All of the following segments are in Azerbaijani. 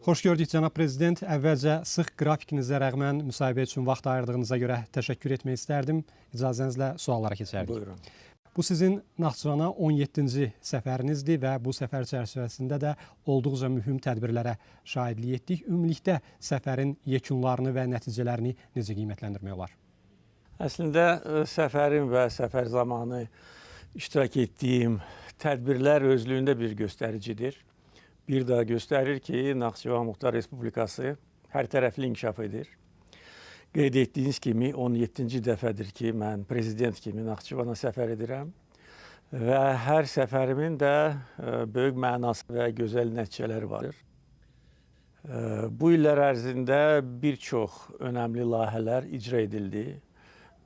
Xoş gördük cənab prezident. Əvvəlcə sıx qrafikinizə rəğmən müsahibə üçün vaxt ayırdığınıza görə təşəkkür etmək istərdim. İcazənizlə suallara keçərdik. Buyurun. Bu sizin Naxçıvana 17-ci səfərinizdir və bu səfər çərçivəsində də olduqca mühüm tədbirlərə şahidlik etdik. Ümumilikdə səfərin yekunlarını və nəticələrini necə qiymətləndirmək olar? Əslində səfərin və səfər zamanı iştirak etdiyim tədbirlər özlüyündə bir göstəricidir. Bir daha göstərir ki, Naxçıvan Muxtar Respublikası hər tərəfli inkişaf edir. Qeyd etdiyiniz kimi 17-ci dəfədir ki, mən prezident kimi Naxçıvana səfər edirəm və hər səfərimin də böyük mənası və gözəl nəticələri vardır. Bu illər ərzində bir çox önəmli layihələr icra edildi.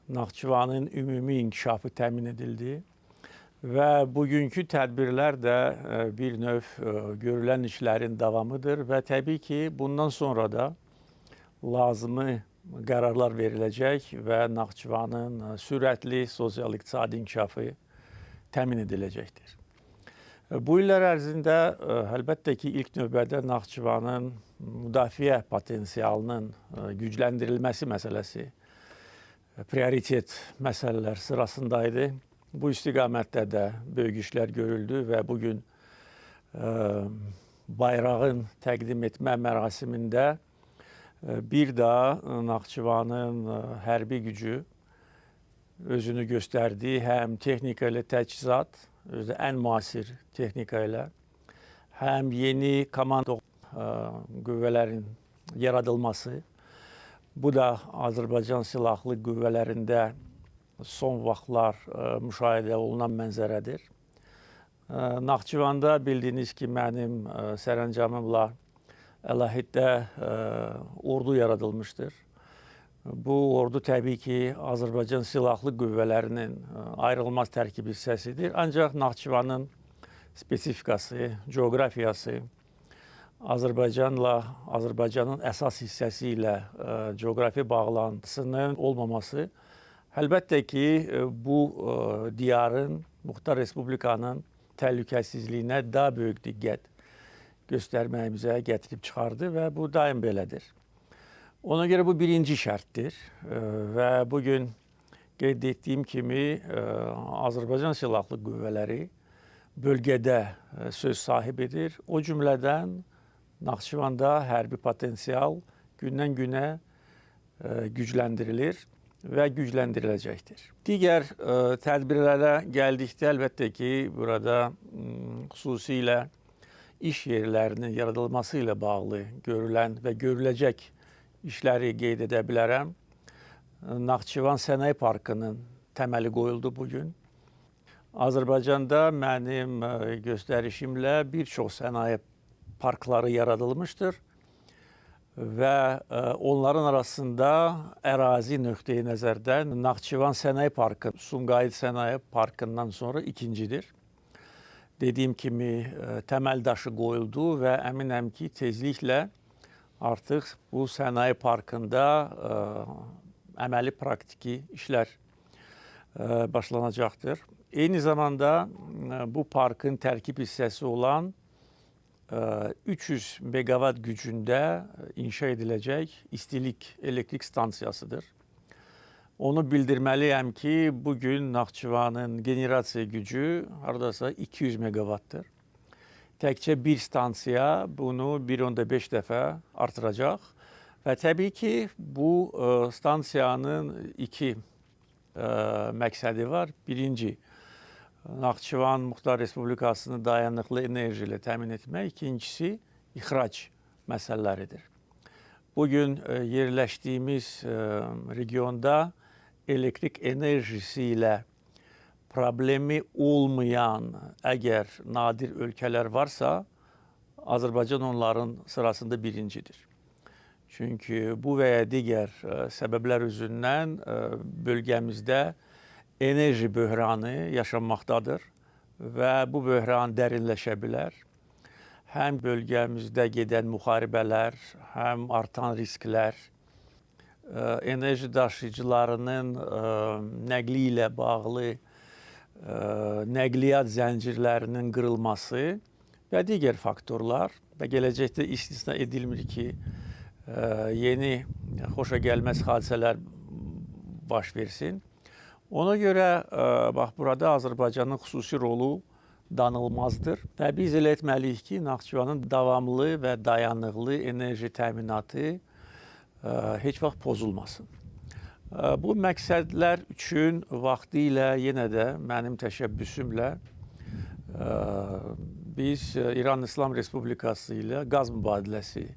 Naxçıvanın ümumi inkişafı təmin edildi və bugünkü tədbirlər də bir növ görülən işlərin davamıdır və təbii ki, bundan sonra da lazımi qərarlar veriləcək və Naxçıvanın sürətli sosial-iqtisadi inkişafı təmin ediləcəkdir. Bu illər ərzində əlbəttə ki, ilk növbədə Naxçıvanın müdafiə potensialının gücləndirilməsi məsələsi prioritet məsələlər sırasındaydı. Bu istiqamətdə də böyük işlər görüldü və bugün bayrağın təqdim etmə mərasimində bir daha Naxçıvanın hərbi gücü özünü göstərdi. Həm texnika ilə təchizat, özü ən müasir texnika ilə, həm yeni komando qüvvələrin yaradılması. Bu da Azərbaycan Silahlı Qüvvələrində son vaxtlar müşahidə olunan mənzərədir. Naxçıvanda bildiyiniz ki, mənim sərəncamımla əlahiddə ordu yaradılmışdır. Bu ordu təbii ki, Azərbaycan Silahlı Qüvvələrinin ayrılmaz tərkib hissəsidir. Ancaq Naxçıvanın spesifikası, coğrafiyası, Azərbaycanla, Azərbaycanın əsas hissəsi ilə coğrafi bağlantısının olmaması əlbəttə ki, bu diyarın, Muxtar Respublikanın təhlükəsizliyinə daha böyük diqqət göstərməyimizə gətirib çıxardı və bu daim belədir. Ona görə bu birinci şərtdir və bugün qeyd etdiyim kimi Azərbaycan Silahlı Qüvvələri bölgədə söz sahibidir. O cümlədən Naxçıvanda hərbi potensial gündən günə gücləndirilir və gücləndiriləcəkdir. Digər tədbirlərə gəldikdə əlbəttə ki, burada xüsusilə iş yerlərinin yaradılması ilə bağlı görülən və görüləcək işləri qeyd edə bilərəm. Naxçıvan Sənaye Parkının təməli qoyuldu bugün. Azərbaycanda mənim göstərişimlə bir çox sənaye parkları yaradılmışdır və onların arasında ərazi nöqteyi nəzərdən Naxçıvan Sənaye Parkı, Sumqayıt Sənaye Parkından sonra ikincidir. Dediyim kimi təməl daşı qoyuldu və əminəm ki, tezliklə artıq bu sənaye parkında əməli praktiki işlər başlanacaqdır. Eyni zamanda bu parkın tərkib hissəsi olan 300 megavat gücündə inşa ediləcək istilik elektrik stansiyasıdır. Onu bildirməliyəm ki, bugün Naxçıvanın generasiya gücü haradasa 200 megavatdır. Təkcə bir stansiya bunu 1,5 dəfə artıracaq və təbii ki, bu stansiyanın iki məqsədi var. Birinci, Naxçıvan Muxtar Respublikasını dayanıqlı enerji ilə təmin etmək. İkincisi, ixrac məsələləridir. Bugün yerləşdiyimiz regionda elektrik enerjisi ilə problemi olmayan əgər nadir ölkələr varsa, Azərbaycan onların sırasında birincidir. Çünki bu və ya digər səbəblər üzündən bölgəmizdə enerji böhranı yaşanmaqdadır və bu böhran dərinləşə bilər. Həm bölgəmizdə gedən müharibələr, həm artan risklər, enerji daşıyıcılarının nəqli ilə bağlı nəqliyyat zəncirlərinin qırılması və digər faktorlar və gələcəkdə istisna edilmir ki, yeni xoşagəlməz hadisələr baş versin. Ona görə bax burada Azərbaycanın xüsusi rolu danılmazdır və biz elə etməliyik ki, Naxçıvanın davamlı və dayanıqlı enerji təminatı heç vaxt pozulmasın. Bu məqsədlər üçün vaxtilə yenə də mənim təşəbbüsümlə biz İran İslam Respublikası ilə qaz mübadiləsi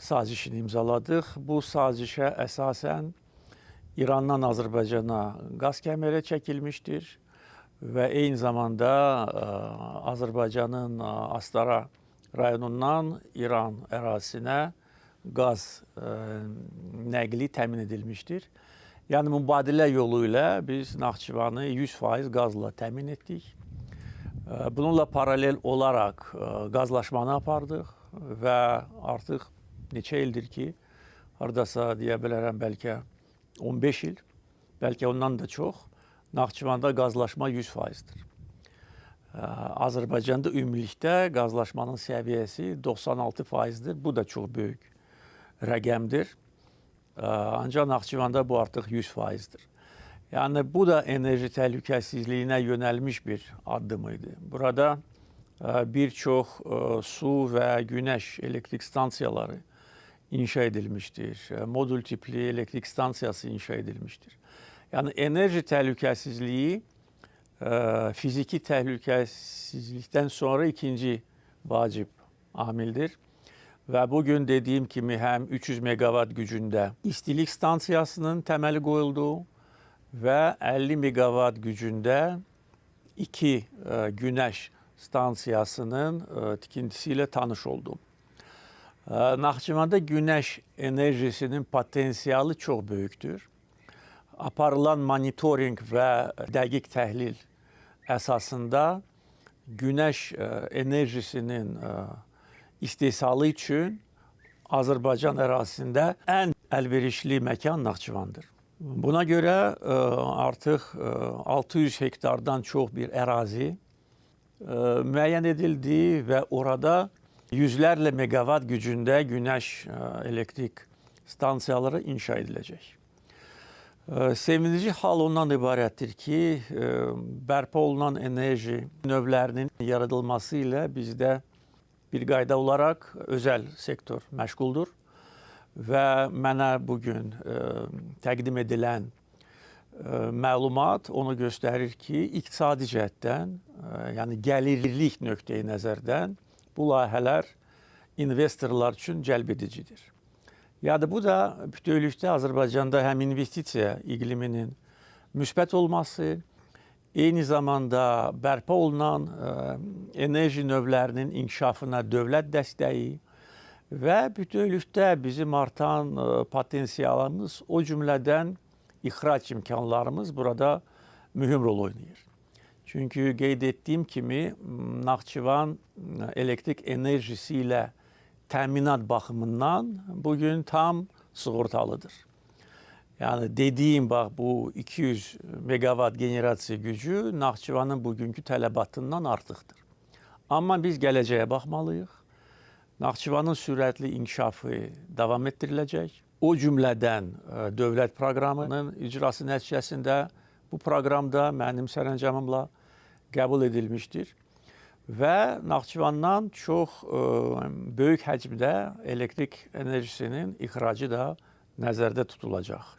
sazişini imzaladıq. Bu sazişə əsasən İrandan Azərbaycana qaz kəməri çəkilmişdir və eyni zamanda Azərbaycanın Astara rayonundan İran ərazisinə qaz nəqli təmin edilmişdir. Yəni mübadilə yolu ilə biz Naxçıvanı 100% qazla təmin etdik. Bununla paralel olaraq qazlaşmanı apardıq və artıq neçə ildir ki, hardasa deyə bilərəm bəlkə 15 il, bəlkə ondan da çox, Naxçıvanda qazlaşma 100%-dir. Azərbaycanda ümumilikdə qazlaşmanın səviyyəsi 96%-dir. Bu da çox böyük rəqəmdir. Ancaq Naxçıvanda bu artıq 100%-dir. Yəni bu da enerji təhlükəsizliyinə yönəlmiş bir addım idi. Burada bir çox su və günəş elektrik stansiyaları inşa edilmişdir. Modul tipli elektrik stansiyası inşa edilmişdir. Yəni enerji təhlükəsizliyi fiziki təhlükəsizlikdən sonra ikinci vacib amildir. Və bugün dediyim kimi həm 300 meqavat gücündə istilik stansiyasının təməli qoyuldu və 50 meqavat gücündə 2 günəş stansiyasının tikintisi ilə tanış oldum. Naxçıvanda günəş enerjisinin potensialı çox böyükdür. Aparılan monitorinq və dəqiq təhlil əsasında günəş enerjisinin istehsalı üçün Azərbaycan ərazisində ən əlverişli məkan Naxçıvandır. Buna görə artıq 600 hektardan çox bir ərazi müəyyən edildi və orada yüzlərlə meqavat gücündə günəş elektrik stansiyaları inşa ediləcək. Sevindirici hal ondan ibarətdir ki, bərpa olunan enerji növlərinin yaradılması ilə bizdə bir qayda olaraq özəl sektor məşğuldur və mənə bugün təqdim edilən məlumat onu göstərir ki, iqtisadi cəhətdən, yəni gəlirlik nöqteyi nəzərdən bu layihələr investorlar üçün cəlb edicidir. Yəni bu da bütövlükdə Azərbaycanda həm investisiya iqliminin müsbət olması, eyni zamanda bərpa olunan enerji növlərinin inkişafına dövlət dəstəyi və bütövlükdə bizim artan potensialımız, o cümlədən ixrac imkanlarımız burada mühüm rol oynayır. Çünki qeyd etdiyim kimi Naxçıvan elektrik enerjisi ilə təminat baxımından bugün tam sığortalıdır. Yəni dediyim bax bu 200 meqavat generasiya gücü Naxçıvanın bugünkü tələbatından artıqdır. Amma biz gələcəyə baxmalıyıq. Naxçıvanın sürətli inkişafı davam etdiriləcək. O cümlədən dövlət proqramının icrası nəticəsində bu proqramda mənim sərəncamımla qəbul edilmişdir. Və Naxçıvandan çox böyük həcmdə elektrik enerjisinin ixracı da nəzərdə tutulacaq.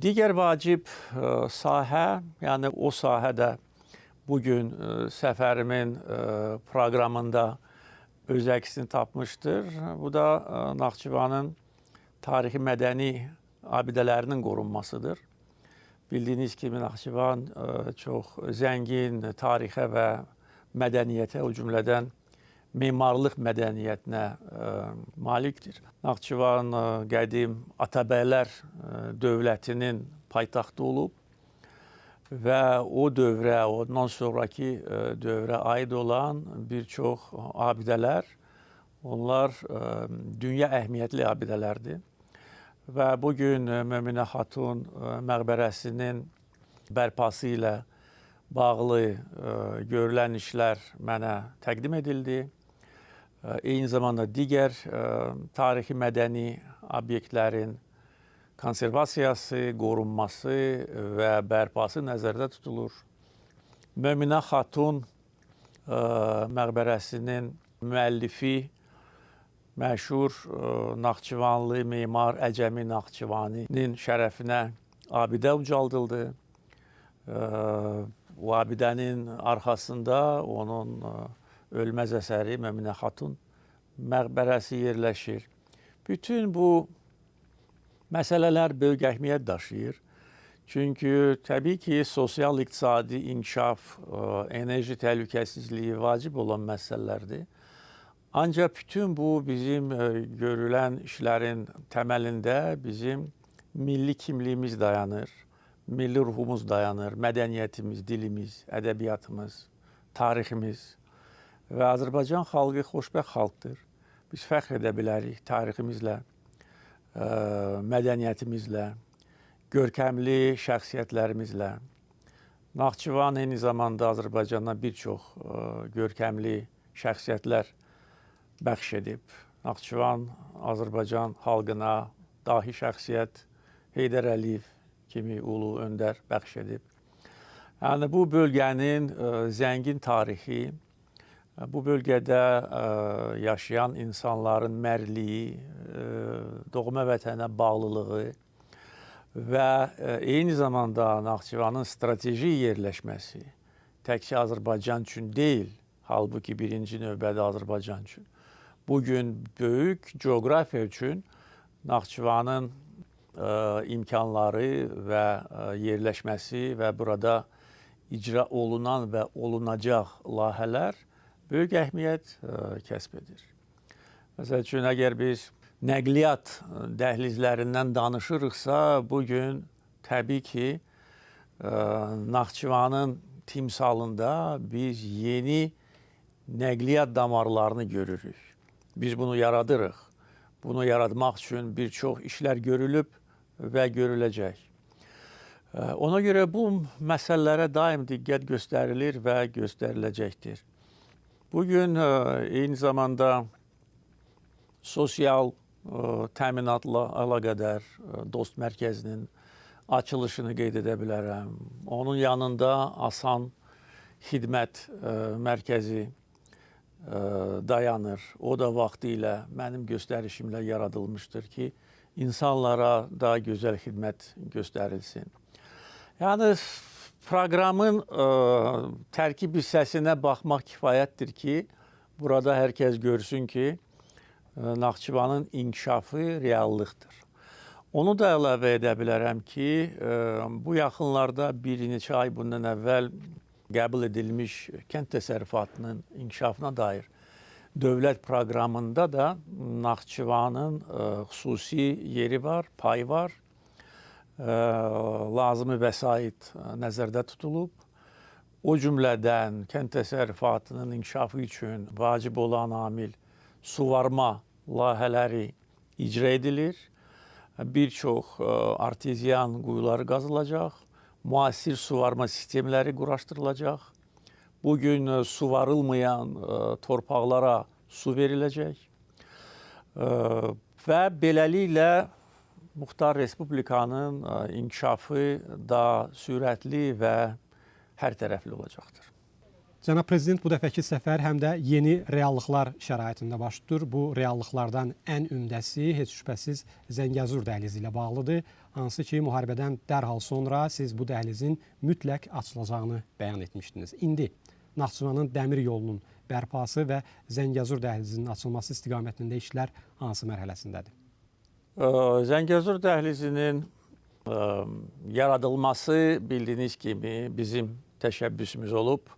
Digər vacib sahə, yəni o sahədə bugün səfərimin proqramında öz əksini tapmışdır. Bu da Naxçıvanın tarixi mədəni abidələrinin qorunmasıdır. Bildiyiniz kimi Naxçıvan çox zəngin tarixə və mədəniyyətə, o cümlədən memarlıq mədəniyyətinə malikdir. Naxçıvan qədim Atabəylər dövlətinin paytaxtı olub və o dövrə, ondan sonraki dövrə aid olan bir çox abidələr, onlar dünya əhəmiyyətli abidələrdir. Və bugün Möminə Xatun məqbərəsinin bərpası ilə bağlı görülən işlər mənə təqdim edildi. Eyni zamanda digər tarixi mədəni obyektlərin konservasiyası, qorunması və bərpası nəzərdə tutulur. Möminə Xatun məqbərəsinin müəllifi məşhur Naxçıvanlı memar Əcəmi Naxçıvaninin şərəfinə abidə ucaldıldı. O abidənin arxasında onun ölməz əsəri Möminə Xatun məqbərəsi yerləşir. Bütün bu məsələlər böyük əhəmiyyət daşıyır. Çünki təbii ki, sosial-iqtisadi inkişaf, enerji təhlükəsizliyi vacib olan məsələlərdir. Ancaq bütün bu bizim görülən işlərin təməlində bizim milli kimliyimiz dayanır, milli ruhumuz dayanır, mədəniyyətimiz, dilimiz, ədəbiyyatımız, tariximiz. Və Azərbaycan xalqı xoşbəxt xalqdır. Biz fəxr edə bilərik tariximizlə, mədəniyyətimizlə, görkəmli şəxsiyyətlərimizlə. Naxçıvan eyni zamanda Azərbaycana bir çox görkəmli şəxsiyyətlər bəxş edib. Naxçıvan Azərbaycan xalqına dahi şəxsiyyət Heydər Əliyev kimi ulu öndər bəxş edib. Yəni bu bölgənin zəngin tarixi, bu bölgədə yaşayan insanların mərliyi, doğma vətənə bağlılığı və eyni zamanda Naxçıvanın strateji yerləşməsi təkcə Azərbaycan üçün deyil, halbuki birinci növbədə Azərbaycan üçün. Bugün böyük coğrafiya üçün Naxçıvanın imkanları və yerləşməsi və burada icra olunan və olunacaq layihələr böyük əhəmiyyət kəsb edir. Məsəl üçün, əgər biz nəqliyyat dəhlizlərindən danışırıqsa, bugün təbii ki, Naxçıvanın timsalında biz yeni nəqliyyat damarlarını görürük. Biz bunu yaradırıq. Bunu yaratmaq üçün bir çox işlər görülüb və görüləcək. Ona görə bu məsələlərə daim diqqət göstərilir və göstəriləcəkdir. Bugün eyni zamanda sosial təminatla əlaqədar Dost mərkəzinin açılışını qeyd edə bilərəm. Onun yanında asan xidmət mərkəzi dayanır. O da vaxtilə mənim göstərişimlə yaradılmışdır ki, insanlara daha gözəl xidmət göstərilsin. Yəni proqramın tərkib hissəsinə baxmaq kifayətdir ki, burada hər kəs görsün ki, Naxçıvanın inkişafı reallıqdır. Onu da əlavə edə bilərəm ki, bu yaxınlarda bir neçə ay bundan əvvəl qəbul edilmiş kənd təsərrüfatının inkişafına dair dövlət proqramında da Naxçıvanın xüsusi yeri var, payı var. Lazımi vəsait nəzərdə tutulub. O cümlədən kənd təsərrüfatının inkişafı üçün vacib olan amil suvarma layihələri icra edilir. Bir çox arteziyan quyuları qazılacaq, müasir suvarma sistemləri quraşdırılacaq. Bugün suvarılmayan torpaqlara su veriləcək və beləliklə Muxtar Respublikanın inkişafı daha sürətli və hər tərəfli olacaqdır. Cənab Prezident, bu dəfəki səfər həm də yeni reallıqlar şəraitində baş tutur. Bu reallıqlardan ən ümdəsi heç şübhəsiz Zəngəzur dəhlizi ilə bağlıdır. Hansı ki, müharibədən dərhal sonra siz bu dəhlizin mütləq açılacağını bəyan etmişdiniz. İndi Naxçıvanın dəmir yolunun bərpası və Zəngəzur dəhlizinin açılması istiqamətində işlər hansı mərhələsindədir? Zəngəzur dəhlizinin yaradılması bildiyiniz kimi bizim təşəbbüsümüz olub.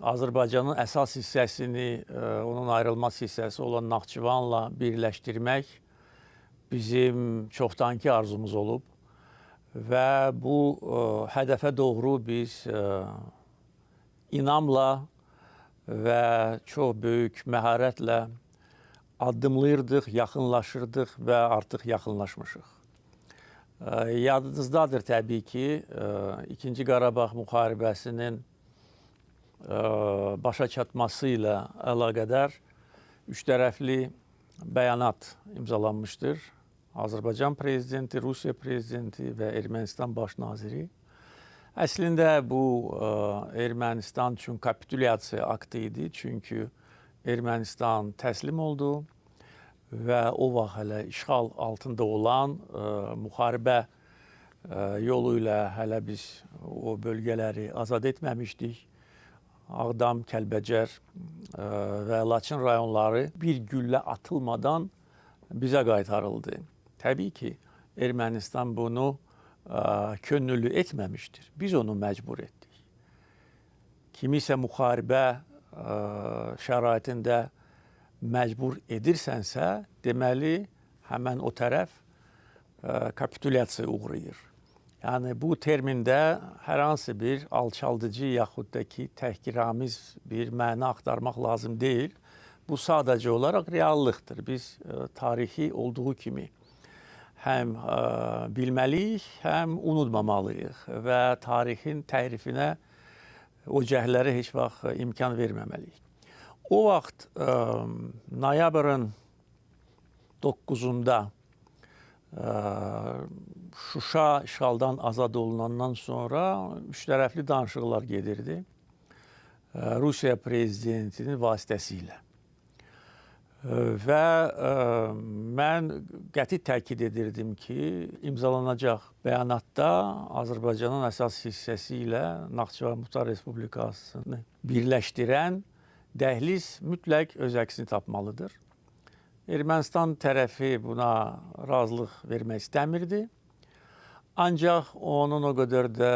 Azərbaycanın əsas hissəsini, onun ayrılmaz hissəsi olan Naxçıvanla birləşdirmək bizim çoxdankı arzumuz olub və bu hədəfə doğru biz inamla və çox böyük məharətlə addımlayırdıq, yaxınlaşırdıq və artıq yaxınlaşmışıq. Yadınızdadır təbii ki, İkinci Qarabağ müharibəsinin başa çatması ilə əlaqədar üç tərəfli bəyanat imzalanmışdır. Azərbaycan prezidenti, Rusiya prezidenti və Ermənistan baş naziri. Əslində bu Ermənistan üçün kapitulyasiya aktı idi. Çünki Ermənistan təslim oldu və o vaxt hələ işğal altında olan müharibə yolu ilə hələ biz o bölgələri azad etməmişdik. Ağdam, Kəlbəcər və Laçın rayonları bir güllə atılmadan bizə qaytarıldı. Təbii ki, Ermənistan bunu könüllü etməmişdir. Biz onu məcbur etdik. Kimisə müharibə şəraitində məcbur edirsənsə, deməli, həmən o tərəf kapitulyasiyaya uğrayır. Yəni, bu termində hər hansı bir alçaldıcı yaxud da ki, təhqiramiz bir məna axtarmaq lazım deyil. Bu sadəcə olaraq reallıqdır. Biz tarixi olduğu kimi həm bilməliyik, həm unutmamalıyıq və tarixin təhrifinə, o cəhdlərə heç vaxt imkan verməməliyik. O vaxt noyabrın 9-unda Şuşa işğaldan azad olunandan sonra üç tərəfli danışıqlar gedirdi Rusiya prezidentinin vasitəsilə. Və mən qəti təkid edirdim ki, imzalanacaq bəyanatda Azərbaycanın əsas hissəsi ilə Naxçıvan Muxtar Respublikasını birləşdirən dəhliz mütləq öz əksini tapmalıdır. Ermənistan tərəfi buna razılıq vermək istəmirdi. Ancaq onun o qədər də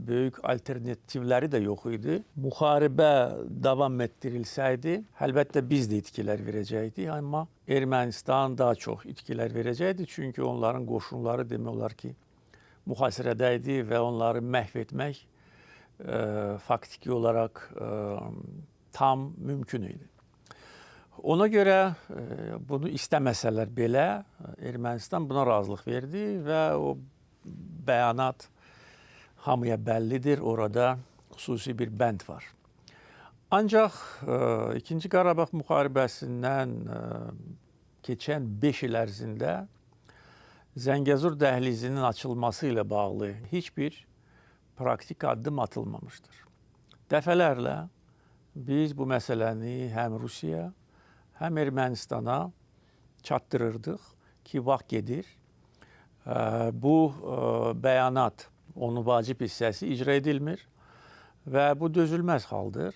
böyük alternativləri də yox idi. Müharibə davam etdirilsəydi, əlbəttə biz də itkilər verəcəkdik, amma Ermənistan daha çox itkilər verəcəkdi. Çünki onların qoşunları demək olar ki, mühasirədə idi və onları məhv etmək faktiki olaraq tam mümkün idi. Ona görə bunu istəməsələr belə Ermənistan buna razılıq verdi və o bəyanat hamıya bəllidir, orada xüsusi bir bənd var. Ancaq İkinci Qarabağ müharibəsindən keçən 5 il ərzində Zəngəzur dəhlizinin açılması ilə bağlı heç bir praktik addım atılmamışdır. Dəfələrlə biz bu məsələni həm Rusiya, həm Ermənistana çatdırırdıq ki, vaxt gedir. Bu bəyanat, onun vacib hissəsi icra edilmir və bu dözülməz haldır.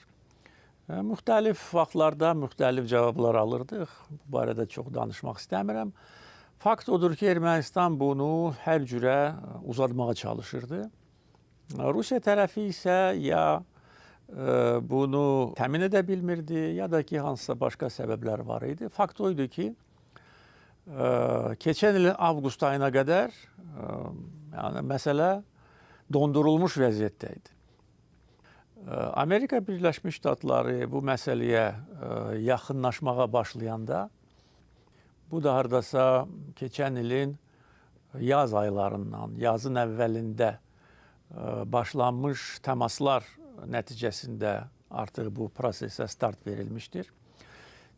Müxtəlif vaxtlarda müxtəlif cavablar alırdıq. Bu barədə çox danışmaq istəmirəm. Fakt odur ki, Ermənistan bunu hər cürə uzatmağa çalışırdı. Rusiya tərəfi isə ya bunu təmin edə bilmirdi, ya da ki, hansısa başqa səbəblər var idi. Fakt oydu ki, keçən il avqust ayına qədər yəni məsələ dondurulmuş vəziyyətdə idi. Amerika Birləşmiş Ştatları bu məsələyə yaxınlaşmağa başlayanda, bu da hardasa keçən ilin yaz aylarından, yazın əvvəlində başlanmış təmaslar nəticəsində artıq bu prosesə start verilmişdir.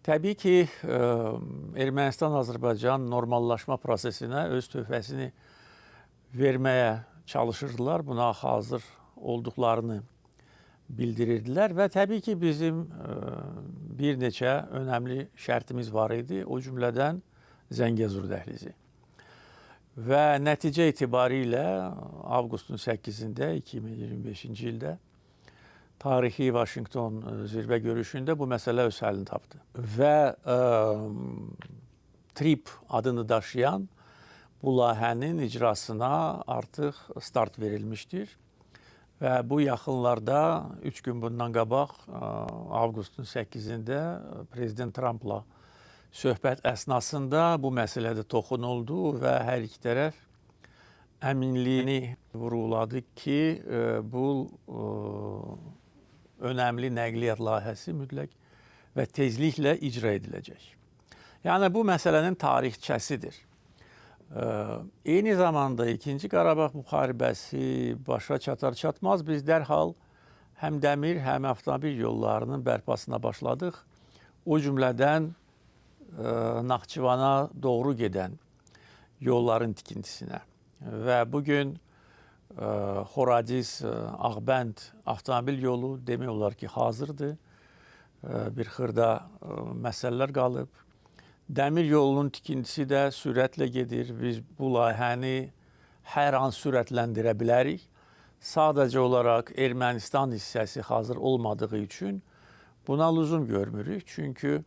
Təbii ki, Ermənistan-Azərbaycan normallaşma prosesinə öz töhfəsini verməyə çalışırdılar, buna hazır olduqlarını bildirirdilər və təbii ki, bizim bir neçə önəmli şərtimiz var idi, o cümlədən Zəngəzur dəhlizi. Və nəticə itibarilə avqustun 8-də 2025-ci ildə tarixi Vaşinqton zirvə görüşündə bu məsələ öz həllini tapdı. Və TRIPP adını daşıyan bu layihənin icrasına artıq start verilmişdir. Və bu yaxınlarda 3 gün bundan qabaq avqustun 8-də Prezident Trampla söhbət əsnasında bu məsələdə toxunuldu və hər iki tərəf əminliyini vurğuladı ki, bu önəmli nəqliyyat layihəsi mütləq və tezliklə icra ediləcək. Yəni bu məsələnin tarixçəsidir. Eyni zamanda İkinci Qarabağ müharibəsi başa çatar çatmaz biz dərhal Həm dəmir, həm avtomobil yollarının bərpasına başladıq. O cümlədən Naxçıvana doğru gedən yolların tikintisinə. Və bugün Horadiz Ağbənd avtomobil yolu demək olar ki, hazırdır. Bir xırda məsələlər qalıb. Dəmir yolunun tikintisi də sürətlə gedir. Biz bu layihəni hər an sürətləndirə bilərik. Sadəcə olaraq Ermənistan hissəsi hazır olmadığı üçün buna lüzum görmürük. Çünki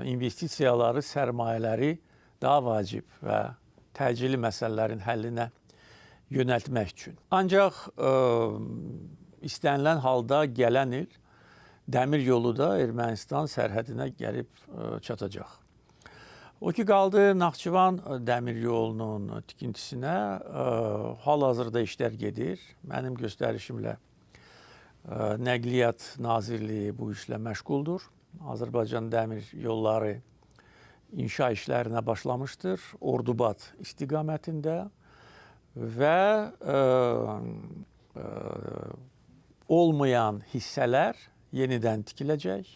investisiyaları, sərmayələri daha vacib və təcili məsələlərin həllinə yönəltmək üçün. Ancaq istənilən halda gələn il dəmir yolu da Ermənistan sərhədinə gəlib çatacaq. O ki qaldı Naxçıvan dəmir yolunun tikintisinə, hal-hazırda işlər gedir. Mənim göstərişimlə Nəqliyyat Nazirliyi bu işlə məşğuldur. Azərbaycan dəmir yolları inşa işlərinə başlamışdır Ordubad istiqamətində və olmayan hissələr yenidən tikiləcək.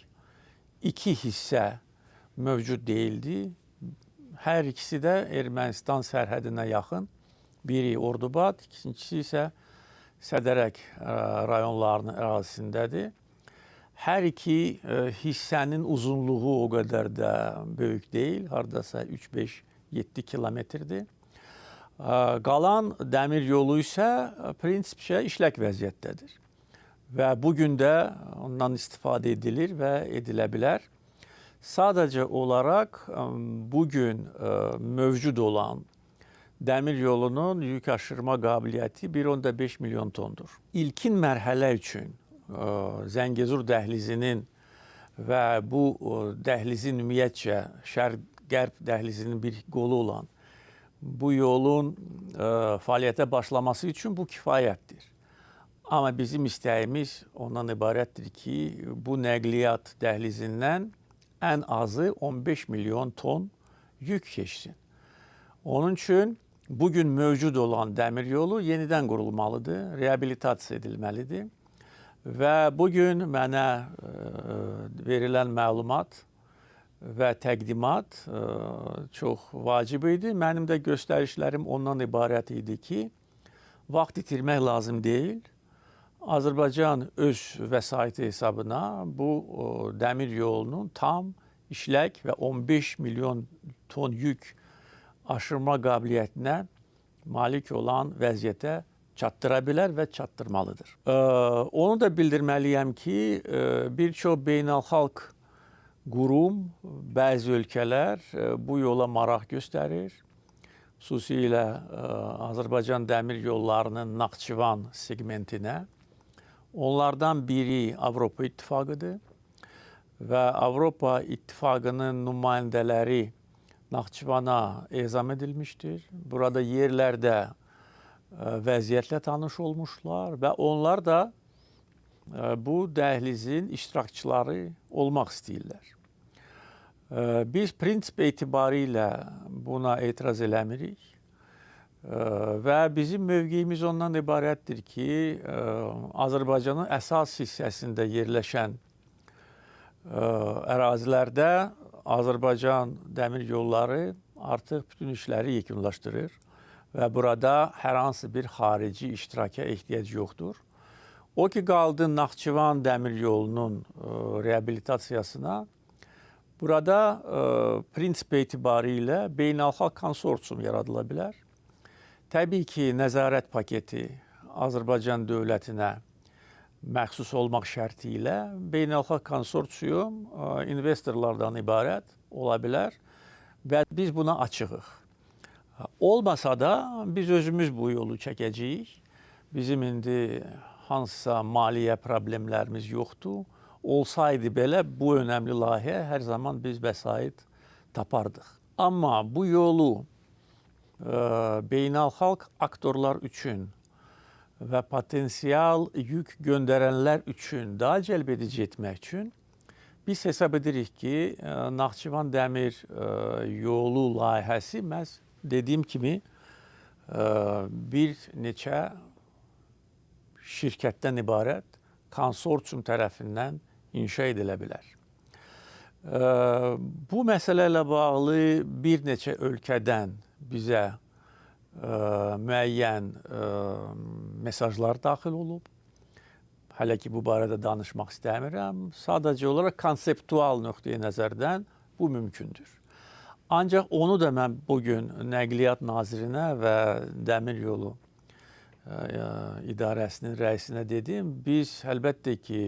2 hissə mövcud deyildi. Hər ikisi də Ermənistan sərhədinə yaxın. Biri Ordubad, ikincisi isə Sədərək rayonlarının ərazisindədir. Hər iki hissənin uzunluğu o qədər də böyük deyil, hardasa 3-5-7 kilometrdir. Qalan dəmir yolu isə prinsipcə işlək vəziyyətdədir. Və bugün də ondan istifadə edilir və edilə bilər. Sadəcə olaraq bugün mövcud olan dəmir yolunun yük aşırma qabiliyyəti 1,5 milyon tondur. İlkin mərhələ üçün Zəngəzur dəhlizinin və bu dəhlizin ümumiyyətcə şərq-qərb dəhlizinin bir qolu olan bu yolun fəaliyyətə başlaması üçün bu kifayətdir. Amma bizim istəyimiz ondan ibarətdir ki, bu nəqliyyat dəhlizindən ən azı 15 milyon ton yük keçsin. Onun üçün bugün mövcud olan dəmir yolu yenidən qurulmalıdır, reabilitasiya edilməlidir. Və bugün mənə verilən məlumat və təqdimat çox vacib idi. Mənim də göstərişlərim ondan ibarət idi ki, vaxt itirmək lazım deyil. Azərbaycan öz vəsaiti hesabına bu dəmir yolunun tam işlək və 15 milyon ton yük aşırma qabiliyyətinə malik olan vəziyyətə çatdıra bilər və çatdırmalıdır. Onu da bildirməliyəm ki, bir çox beynəlxalq qurum, bəzi ölkələr bu yola maraq göstərir. Xüsusilə Azərbaycan dəmir yollarının Naxçıvan segmentinə. Onlardan biri Avropa İttifaqıdır və Avropa İttifaqının nümayəndələri Naxçıvana ezam edilmişdir. Burada yerlərdə vəziyyətlə tanış olmuşlar və onlar da bu dəhlizin iştirakçıları olmaq istəyirlər. Biz prinsip etibarilə buna etiraz eləmirik və bizim mövqeyimiz ondan ibarətdir ki, Azərbaycanın əsas hissəsində yerləşən ərazilərdə Azərbaycan dəmir yolları artıq bütün işləri yekunlaşdırır və burada hər hansı bir xarici iştiraka ehtiyac yoxdur. O ki qaldı Naxçıvan dəmir yolunun reabilitasiyasına, burada prinsip etibarilə beynəlxalq konsorsium yaradıla bilər. Təbii ki, nəzarət paketi Azərbaycan dövlətinə məxsus olmaq şərti ilə beynəlxalq konsorsium investorlardan ibarət ola bilər və biz buna açığıq. Olmasa da biz özümüz bu yolu çəkəcəyik. Bizim indi hansısa maliyyə problemlərimiz yoxdur. Olsaydı belə bu önəmli layihə hər zaman biz vəsait tapardıq. Amma bu yolu beynəlxalq aktorlar üçün və potensial yük göndərənlər üçün daha cəlb edici etmək üçün biz hesab edirik ki, Naxçıvan dəmir yolu layihəsi məhz dediyim kimi bir neçə şirkətdən ibarət konsorsium tərəfindən inşa edilə bilər. Bu məsələ ilə bağlı bir neçə ölkədən bizə müəyyən mesajlar daxil olub. Hələ ki, bu barədə danışmaq istəmirəm. Sadəcə olaraq konseptual nöqteyi nəzərdən bu mümkündür. Ancaq onu da mən bugün Nəqliyyat Nazirinə və Dəmir Yolu İdarəsinin rəisinə dedim. Biz əlbəttə ki,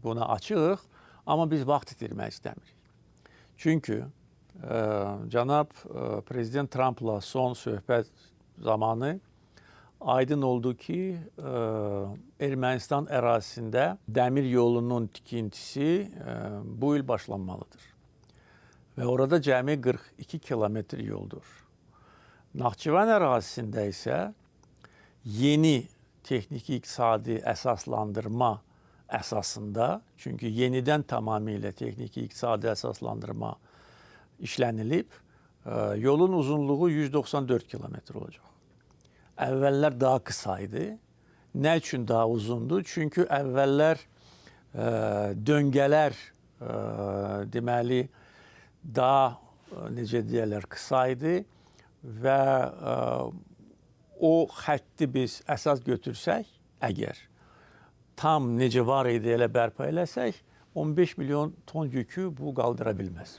buna açığıq, amma biz vaxt itirmək istəmirik. Çünki cənab Prezident Trampla son söhbət zamanı aydın oldu ki, Ermənistan ərazisində dəmir yolunun tikintisi bu il başlanmalıdır. Və orada cəmi 42 kilometr yoldur. Naxçıvan ərazisində isə yeni texniki iqtisadi əsaslandırma əsasında, çünki yenidən tamamilə texniki iqtisadi əsaslandırma işlənilib, yolun uzunluğu 194 kilometr olacaq. Əvvəllər daha qısa idi. Nə üçün daha uzundur? Çünki əvvəllər döngələr deməli daha necə deyərlər qısa idi və o xətti biz əsas götürsək, əgər tam necə var idi elə bərpa eləsək, 15 milyon ton yükü bu qaldıra bilməz.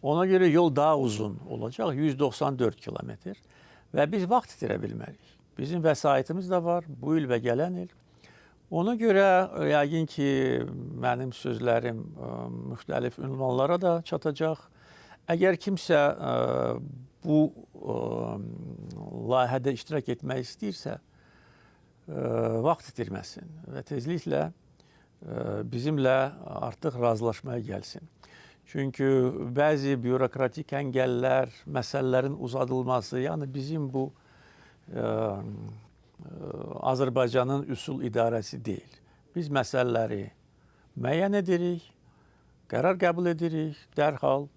Ona görə yol daha uzun olacaq, 194 kilometr və biz vaxt itirə bilmərik. Bizim vəsaitimiz də var bu il və gələn il. Ona görə yəqin ki, mənim sözlərim müxtəlif ünvanlara da çatacaq. Əgər kimsə bu layihədə iştirak etmək istəyirsə, vaxt itirməsin və tezliklə bizimlə artıq razılaşmaya gəlsin. Çünki bəzi bürokratik əngəllər, məsələlərin uzadılması, yəni bizim bu Azərbaycanın üsul idarəsi deyil. Biz məsələləri müəyyən edirik, qərar qəbul edirik, dərhal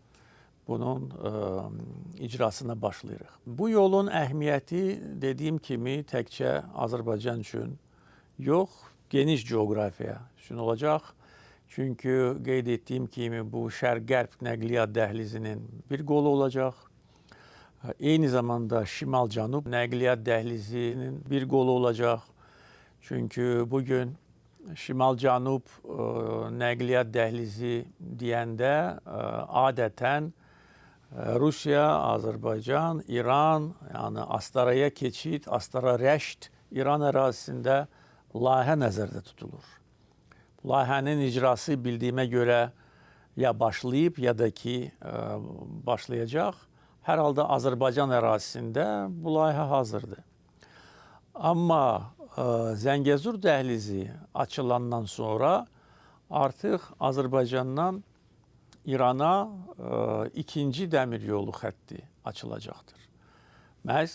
bunun icrasına başlayırıq. Bu yolun əhəmiyyəti dediyim kimi təkcə Azərbaycan üçün yox, geniş coğrafiya üçün olacaq. Çünki qeyd etdiyim kimi bu şərq-qərb nəqliyyat dəhlizinin bir qolu olacaq. Eyni zamanda şimal-cənub nəqliyyat dəhlizinin bir qolu olacaq. Çünki bugün şimal-cənub nəqliyyat dəhlizi deyəndə adətən Rusiya, Azərbaycan, İran, yəni Astaraya keçid, Astara-Rəşd İran ərazisində layihə nəzərdə tutulur. Layihənin icrası bildiyimə görə ya başlayıb, ya da ki başlayacaq. Hər halda Azərbaycan ərazisində bu layihə hazırdır. Amma Zəngəzur dəhlizi açılandan sonra artıq Azərbaycandan İrana ikinci dəmir yolu xətti açılacaqdır. Məhz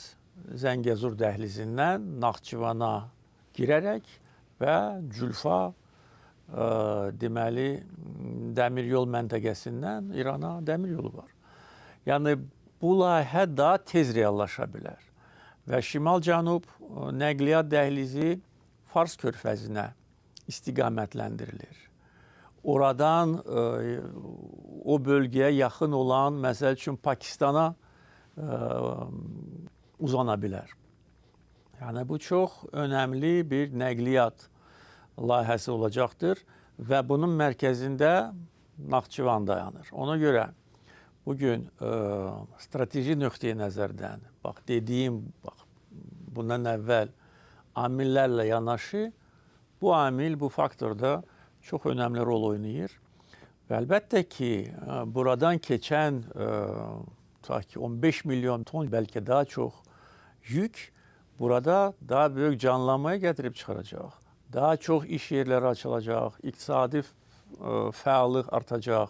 Zəngəzur dəhlizindən Naxçıvana girərək və Cülfa deməli dəmir yol məntəqəsindən İrana dəmir yolu var. Yəni bu layihə daha tez reallaşa bilər. Və şimal-cənub nəqliyyat dəhlizi Fars körfəzinə istiqamətlendirilir. Oradan o bölgəyə yaxın olan, məsəl üçün Pakistana uzana bilər. Yəni bu çox önəmli bir nəqliyyat layihəsi olacaqdır və bunun mərkəzində Naxçıvan dayanır. Ona görə bugün strateji nöqteyi nəzərdən, bax dediyim, bax bundan əvvəl amillərlə yanaşı, bu amil, bu faktorda çox önəmli rol oynayır. Və əlbəttə ki, buradan keçən ta ki 15 milyon ton, bəlkə daha çox yük burada daha böyük canlanmaya gətirib çıxaracaq. Daha çox iş yerləri açılacaq, iqtisadi fəallıq artacaq.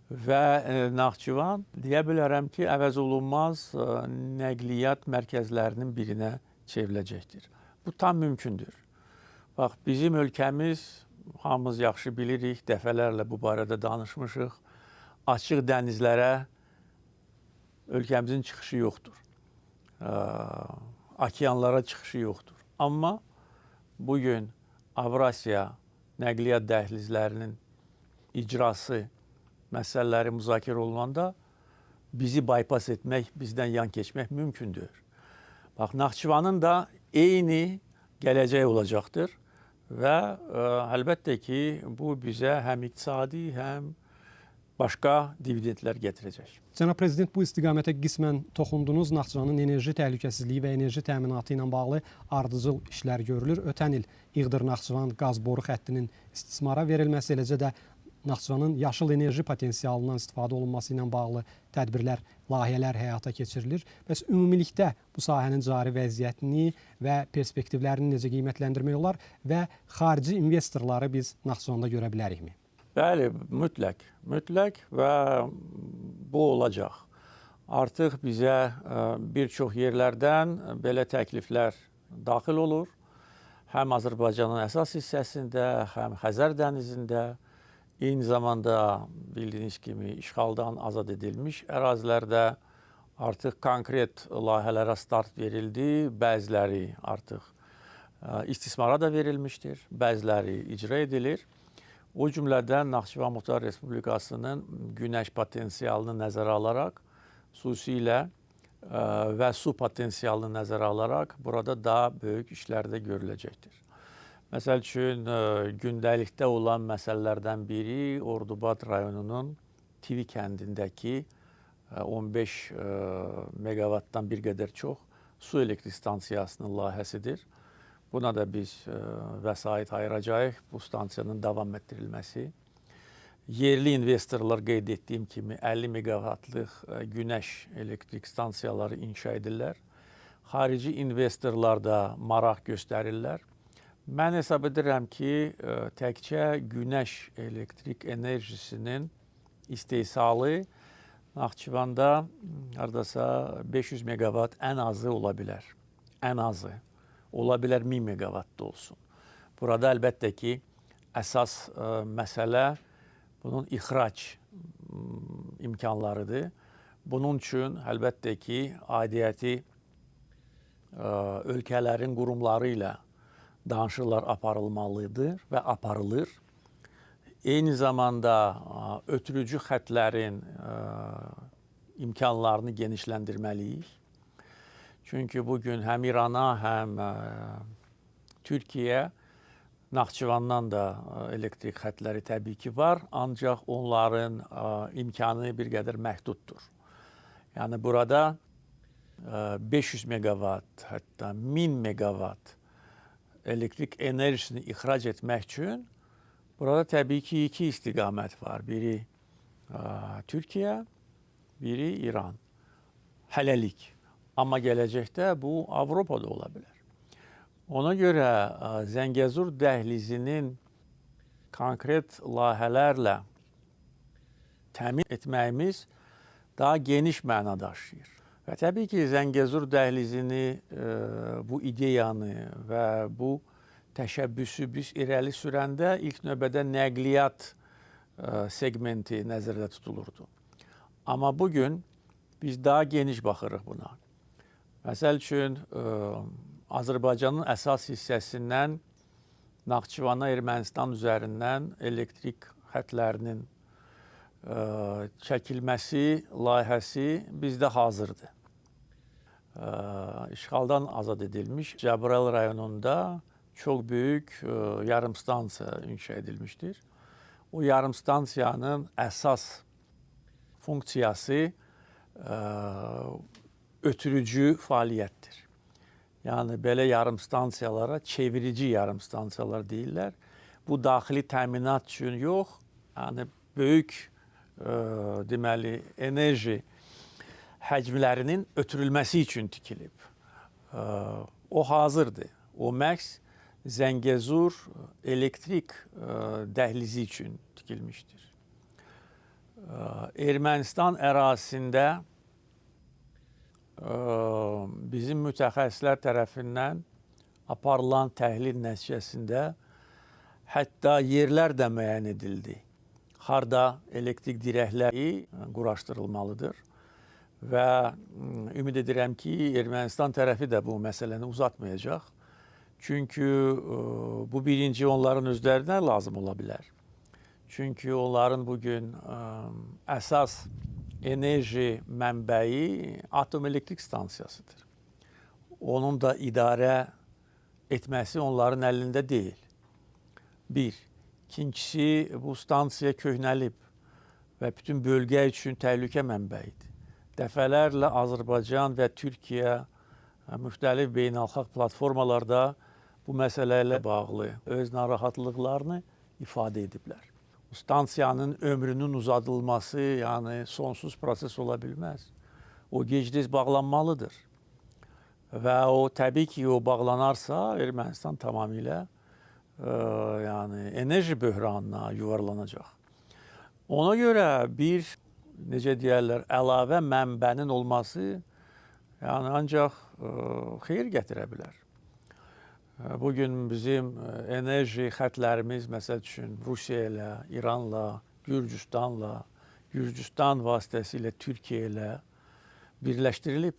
Və Naxçıvan, deyə bilərəm ki, əvəz olunmaz nəqliyyat mərkəzlərinin birinə çevriləcəkdir. Bu tam mümkündür. Bax, bizim ölkəmiz, hamımız yaxşı bilirik, dəfələrlə bu barədə danışmışıq, açıq dənizlərə ölkəmizin çıxışı yoxdur. Okeanlara çıxışı yoxdur. Amma bugün Avrasiya nəqliyyat dəhlizlərinin icrası məsələləri müzakirə olunanda bizi bypass etmək, bizdən yan keçmək mümkündür. Bax, Naxçıvanın da eyni gələcəyi olacaqdır və əlbəttə ki, bu bizə həm iqtisadi, həm başqa dividendlər gətirəcək. Cənab Prezident, bu istiqamətə qismən toxundunuz. Naxçıvanın enerji təhlükəsizliyi və enerji təminatı ilə bağlı ardıcıl işlər görülür. Ötən il İğdır-Naxçıvan qaz boru xəttinin istismara verilməsi, eləcə də Naxçıvanın yaşıl enerji potensialından istifadə olunması ilə bağlı tədbirlər, layihələr həyata keçirilir. Bəs ümumilikdə bu sahənin cari vəziyyətini və perspektivlərini necə qiymətləndirmək olar və xarici investorları biz Naxçıvanda görə bilərikmi? Bəli, mütləq, mütləq və bu olacaq. Artıq bizə bir çox yerlərdən belə təkliflər daxil olur. Həm Azərbaycanın əsas hissəsində, həm Xəzər dənizində, eyni zamanda bildiyiniz kimi işğaldan azad edilmiş ərazilərdə artıq konkret layihələrə start verildi. Bəziləri artıq istismara da verilmişdir, bəziləri icra edilir. O cümlədən Naxçıvan Muxtar Respublikasının günəş potensialını nəzərə alaraq, xüsusilə və su potensialını nəzərə alaraq burada daha böyük işlər də görüləcəkdir. Məsəl üçün, gündəlikdə olan məsələlərdən biri Ordubad rayonunun Tivi kəndindəki 15 meqavatdan bir qədər çox su elektrik stansiyasının layihəsidir. Buna da biz vəsait ayıracağıq, bu stansiyanın davam etdirilməsi. Yerli investorlar qeyd etdiyim kimi 50 meqavatlıq günəş elektrik stansiyaları inşa edirlər. Xarici investorlar da maraq göstərirlər. Mən hesab edirəm ki, təkcə günəş elektrik enerjisinin istehsalı Naxçıvanda hardasa 500 meqavat ən azı ola bilər. Ən azı. Ola bilər 1000 meqavat da olsun. Burada əlbəttə ki, əsas məsələ bunun ixrac imkanlarıdır. Bunun üçün əlbəttə ki, aidiyyəti ölkələrin qurumları ilə danışıqlar aparılmalıdır və aparılır. Eyni zamanda ötürücü xətlərin imkanlarını genişləndirməliyik. Çünki bugün həm İrana, həm Türkiyə, Naxçıvandan da elektrik xətləri təbii ki var, ancaq onların imkanı bir qədər məhduddur. Yəni burada 500 meqavat, hətta 1000 meqavat elektrik enerjisini ixrac etmək üçün burada təbii ki iki istiqamət var. Biri Türkiyə, biri İran. Hələlik. Amma gələcəkdə bu Avropada ola bilər. Ona görə Zəngəzur dəhlizinin konkret layihələrlə təmin etməyimiz daha geniş məna daşıyır. Və təbii ki, Zəngəzur dəhlizini, bu ideyanı və bu təşəbbüsü biz irəli sürəndə ilk növbədə nəqliyyat segmenti nəzərdə tutulurdu. Amma bugün biz daha geniş baxırıq buna. Məsəl üçün, Azərbaycanın əsas hissəsindən Naxçıvana, Ermənistan üzərindən elektrik xətlərinin çəkilməsi layihəsi bizdə hazırdır. İşğaldan azad edilmiş Cəbrayıl rayonunda çox böyük yarımstansiya inşa edilmişdir. O yarımstansiyanın əsas funksiyası ötürücü fəaliyyətdir. Yəni belə yarımstansiyalara çevirici yarımstansiyalar deyirlər. Bu daxili təminat üçün yox, yəni böyük deməli enerji həcmlərinin ötürülməsi üçün tikilib. O hazırdır. O məhz Zəngəzur elektrik dəhlizi üçün tikilmişdir. Ermənistan ərazisində bizim mütəxəssislər tərəfindən aparılan təhlil nəticəsində hətta yerlər də müəyyən edildi. Harda elektrik dirəkləri quraşdırılmalıdır və ümid edirəm ki, Ermənistan tərəfi də bu məsələni uzatmayacaq. Çünki bu birinci onların özlərinə lazım ola bilər. Çünki onların bugün əsas enerji mənbəyi atom elektrik stansiyasıdır. Onun da idarə etməsi onların əlində deyil. Bir. İkincisi, bu stansiya köhnəlib və bütün bölgə üçün təhlükə mənbəyidir. Dəfələrlə Azərbaycan və Türkiyə müxtəlif beynəlxalq platformalarda bu məsələ ilə bağlı öz narahatlıqlarını ifadə ediblər. Bu stansiyanın ömrünün uzadılması, yəni sonsuz proses ola bilməz. O gec-tez bağlanmalıdır. Və o təbii ki, o bağlanarsa Ermənistan tamamilə yəni enerji böhranına yuvarlanacaq. Ona görə bir, necə deyərlər, əlavə mənbənin olması yəni ancaq xeyir gətirə bilər. Bugün bizim enerji xətlərimiz, məsəl üçün, Rusiya ilə, İranla, Gürcüstanla, Gürcüstan vasitəsilə Türkiyə ilə birləşdirilib.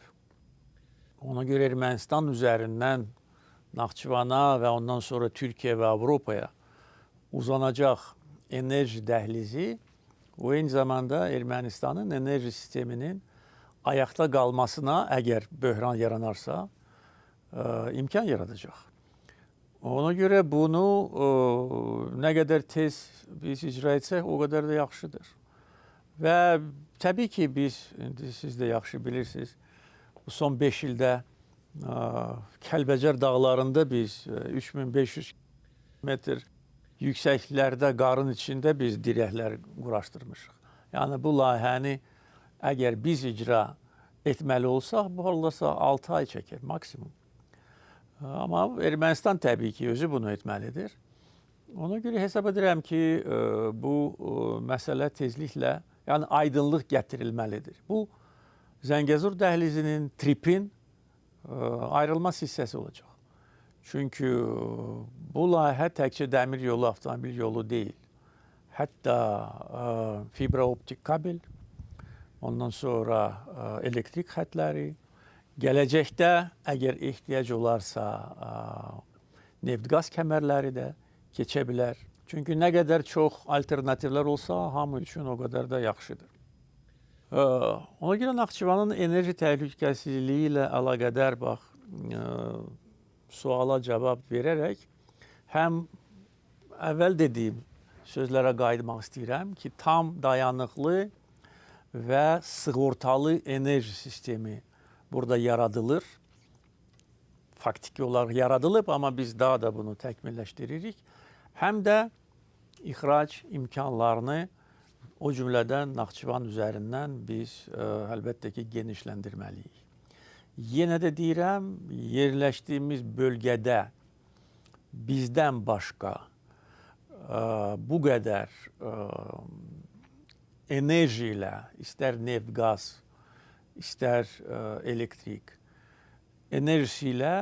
Ona görə Ermənistan üzərindən Naxçıvana və ondan sonra Türkiyə və Avropaya uzanacaq enerji dəhlizi, o eyni zamanda Ermənistanın enerji sisteminin ayaqda qalmasına, əgər böhran yaranarsa, imkan yaradacaq. Ona görə bunu nə qədər tez biz icra etsək, o qədər də yaxşıdır. Və təbii ki, biz, indi siz də yaxşı bilirsiniz, bu son 5 ildə Kəlbəcər dağlarında biz 3500 metr yüksəkliklərdə qarın içində biz dirəklər quraşdırmışıq. Yəni bu layihəni əgər biz icra etməli olsaq, bu olsa 6 ay çəkər maksimum. Amma Ermənistan təbii ki, özü bunu etməlidir. Ona görə hesab edirəm ki, bu məsələ tezliklə, yəni aydınlıq gətirilməlidir. Bu Zəngəzur dəhlizinin, tripin ayrılmaz hissəsi olacaq. Çünki bu layihə təkcə dəmir yolu, avtomobil yolu deyil. Hətta fibra optik kabel, ondan sonra elektrik xətləri, gələcəkdə əgər ehtiyac olarsa neft-qaz kəmərləri də keçə bilər. Çünki nə qədər çox alternativlər olsa, hamı üçün o qədər də yaxşıdır. Ona görə Naxçıvanın enerji təhlükəsizliyi ilə əlaqədar bax, suala cavab verərək həm əvvəl dediyim sözlərə qayıtmaq istəyirəm ki, tam dayanıqlı və sığortalı enerji sistemi burada yaradılır. Faktiki olaraq yaradılıb, amma biz daha da bunu təkmilləşdiririk. Həm də ixrac imkanlarını o cümlədən Naxçıvan üzərindən biz əlbəttə ki, genişləndirməliyik. Yenə də deyirəm, yerləşdiyimiz bölgədə bizdən başqa bu qədər enerji ilə, istər neft, qaz, istər elektrik enerjisi ilə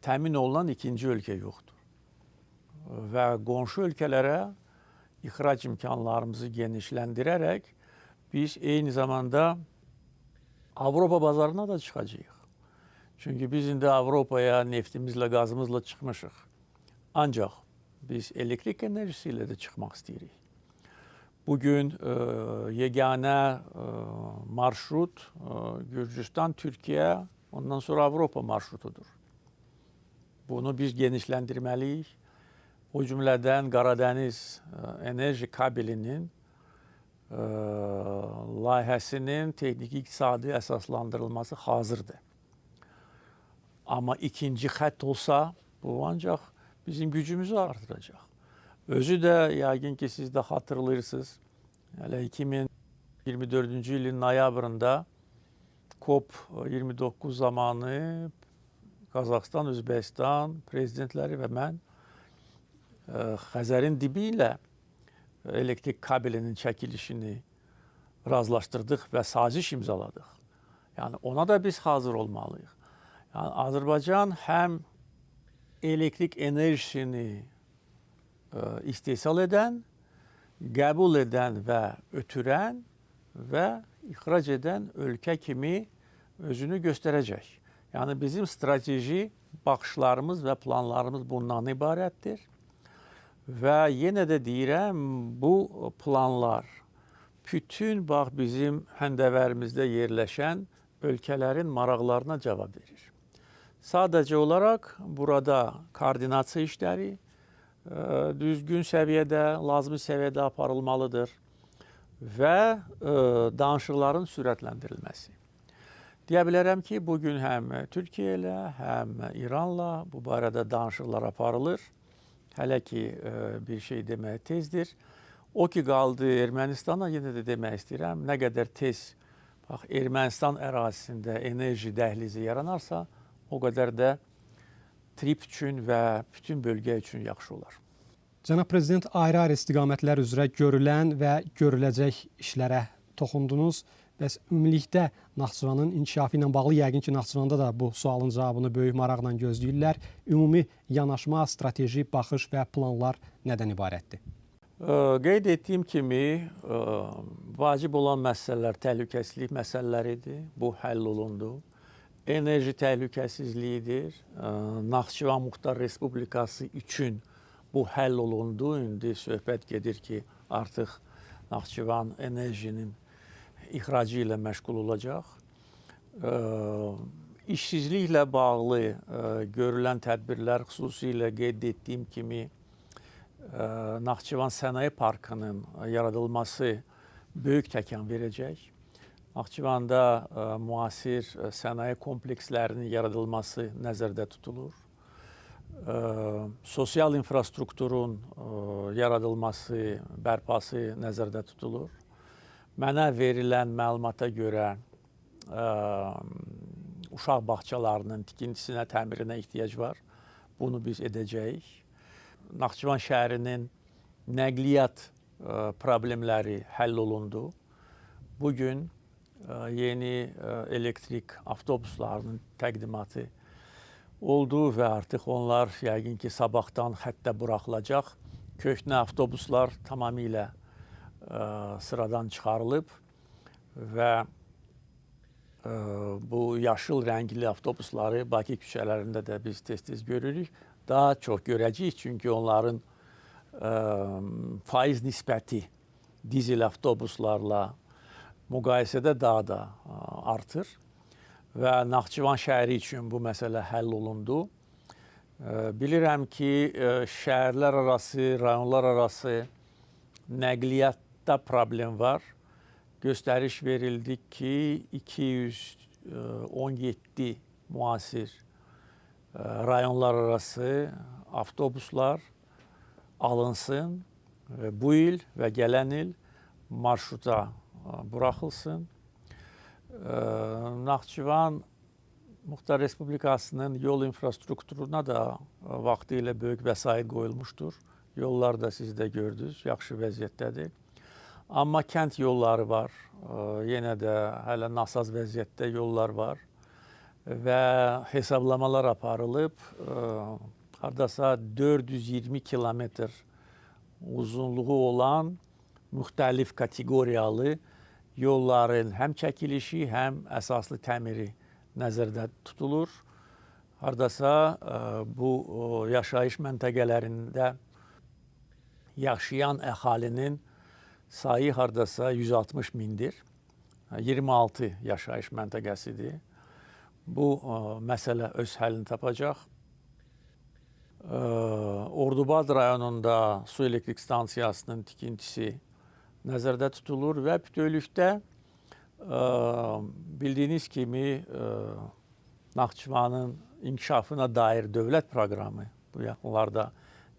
təmin olunan ikinci ölkə yoxdur. Və qonşu ölkələrə ixrac imkanlarımızı genişləndirərək biz eyni zamanda Avropa bazarına da çıxacağıq. Çünki biz indi Avropaya neftimizlə, qazımızla çıxmışıq. Ancaq biz elektrik enerjisi ilə də çıxmaq istəyirik. Bugün yeganə marşrut Gürcüstan, Türkiyə, ondan sonra Avropa marşrutudur. Bunu biz genişləndirməliyik. O cümlədən Qaradəniz enerji kabelinin layihəsinin texniki iqtisadi əsaslandırılması hazırdır. Amma ikinci xətt olsa, bu ancaq bizim gücümüzü artıracaq. Özü də yəqin ki, siz də xatırlayırsınız, hələ 2024-cü ilin noyabrında COP29 zamanı Qazaxıstan, Özbəkistan prezidentləri və mən Xəzərin dibi ilə elektrik kabelinin çəkilişini razılaşdırdıq və saziş imzaladıq. Yəni ona da biz hazır olmalıyıq. Yəni Azərbaycan həm elektrik enerjisini istehsal edən, qəbul edən və ötürən və ixrac edən ölkə kimi özünü göstərəcək. Yəni bizim strateji baxışlarımız və planlarımız bundan ibarətdir. Və yenə də deyirəm, bu planlar bütün bax bizim həndəvərimizdə yerləşən ölkələrin maraqlarına cavab verir. Sadəcə olaraq burada koordinasiya işləri düzgün səviyyədə, lazımi səviyyədə aparılmalıdır və danışıqların sürətləndirilməsi. Deyə bilərəm ki, bugün həm Türkiyə ilə, həm İranla bu barədə danışıqlar aparılır. Hələ ki, bir şey deməyə tezdir. O ki, qaldı Ermənistana, yenə də demək istəyirəm, nə qədər tez bax, Ermənistan ərazisində enerji dəhlizi yaranarsa, o qədər də trip üçün və bütün bölgə üçün yaxşı olar. Cənab Prezident, ayrı-ayrı istiqamətlər üzrə görülən və görüləcək işlərə toxundunuz. Bəs ümumilikdə Naxçıvanın inkişafı ilə bağlı, yəqin ki, Naxçıvanda da bu sualın cavabını böyük maraqla gözləyirlər. Ümumi yanaşma, strateji baxış və planlar nədən ibarətdir? Qeyd etdiyim kimi, vacib olan məsələlər təhlükəsizlik məsələləridir. Bu həll olundu. Enerji təhlükəsizliyidir. Naxçıvan Muxtar Respublikası üçün bu həll olundu. İndi söhbət gedir ki, artıq Naxçıvan enerjinin ixracı ilə məşğul olacaq. İşsizliklə bağlı görülən tədbirlər, xüsusilə qeyd etdiyim kimi Naxçıvan Sənaye Parkının yaradılması böyük təkan verəcək. Naxçıvanda müasir sənaye komplekslərinin yaradılması nəzərdə tutulur. Sosial infrastrukturun yaradılması, bərpası nəzərdə tutulur. Mənə verilən məlumata görə uşaq bağçalarının tikintisinə, təmirinə ehtiyac var. Bunu biz edəcəyik. Naxçıvan şəhərinin nəqliyyat problemləri həll olundu. Bugün yeni elektrik avtobuslarının təqdimatı oldu və artıq onlar yəqin ki, sabahdan xəttə buraxılacaq. Köhnə avtobuslar tamamilə sıradan çıxarılıb və bu yaşıl rəngli avtobusları Bakı küçələrində də biz tez-tez görürük. Daha çox görəcəyik, çünki onların faiz nisbəti dizel avtobuslarla müqayisədə daha da artır və Naxçıvan şəhəri üçün bu məsələ həll olundu. Bilirəm ki, şəhərlər arası, rayonlar arası nəqliyyatda problem var. Göstəriş verildi ki, 217 müasir rayonlar arası avtobuslar alınsın və bu il və gələn il marşruta buraxılsın. Naxçıvan Muxtar Respublikasının yol infrastrukturuna da vaxtı ilə böyük vəsait qoyulmuşdur. Yollar da siz də gördünüz, yaxşı vəziyyətdədir. Amma kənd yolları var, yenə də hələ nasaz vəziyyətdə yollar var və hesablamalar aparılıb, hardasa 420 kilometr uzunluğu olan müxtəlif kateqoriyalı yolların həm çəkilişi, həm əsaslı təmiri nəzərdə tutulur. Hardasa bu yaşayış məntəqələrində yaşayan əhalinin sayı hardasa 160 mindir. 26 yaşayış məntəqəsidir. Bu məsələ öz həllini tapacaq. Ordubad rayonunda su elektrik stansiyasının tikintisi nəzərdə tutulur və bütövlükdə bildiyiniz kimi Naxçıvanın inkişafına dair dövlət proqramı bu yaxınlarda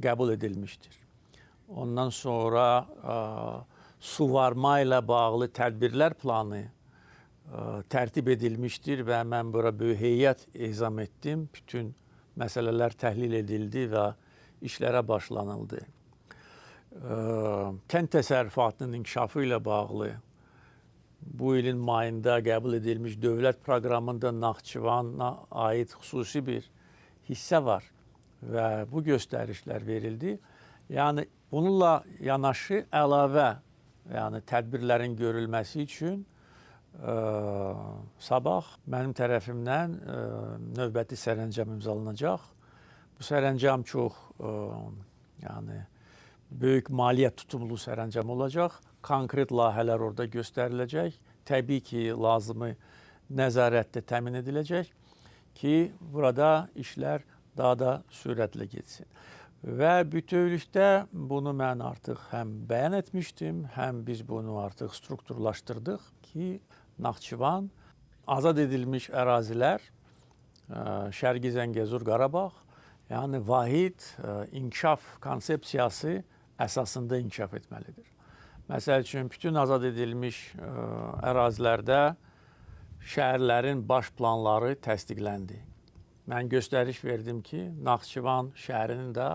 qəbul edilmişdir. Ondan sonra suvarma ilə bağlı tədbirlər planı tərtib edilmişdir və mən bura böyük heyət ezam etdim. Bütün məsələlər təhlil edildi və işlərə başlanıldı. Kənd təsərrüfatının inkişafı ilə bağlı bu ilin mayında qəbul edilmiş dövlət proqramında Naxçıvana aid xüsusi bir hissə var və bu göstərişlər verildi. Yəni bununla yanaşı əlavə, yəni tədbirlərin görülməsi üçün Sabah mənim tərəfimdən növbəti sərəncam imzalanacaq. Bu sərəncam çox yəni böyük maliyyə tutumlu sərəncam olacaq. Konkret layihələr orada göstəriləcək. Təbii ki, lazımı nəzarət də təmin ediləcək ki, burada işlər daha da sürətlə getsin. Və bütövlükdə bunu mən artıq həm bəyan etmişdim, həm biz bunu artıq strukturlaşdırdıq ki, Naxçıvan azad edilmiş ərazilər, Şərqi Zəngəzur, Qarabağ, yəni vahid inkişaf konsepsiyası əsasında inkişaf etməlidir. Məsəl üçün, bütün azad edilmiş ərazilərdə şəhərlərin baş planları təsdiqləndi. Mən göstəriş verdim ki, Naxçıvan şəhərinin də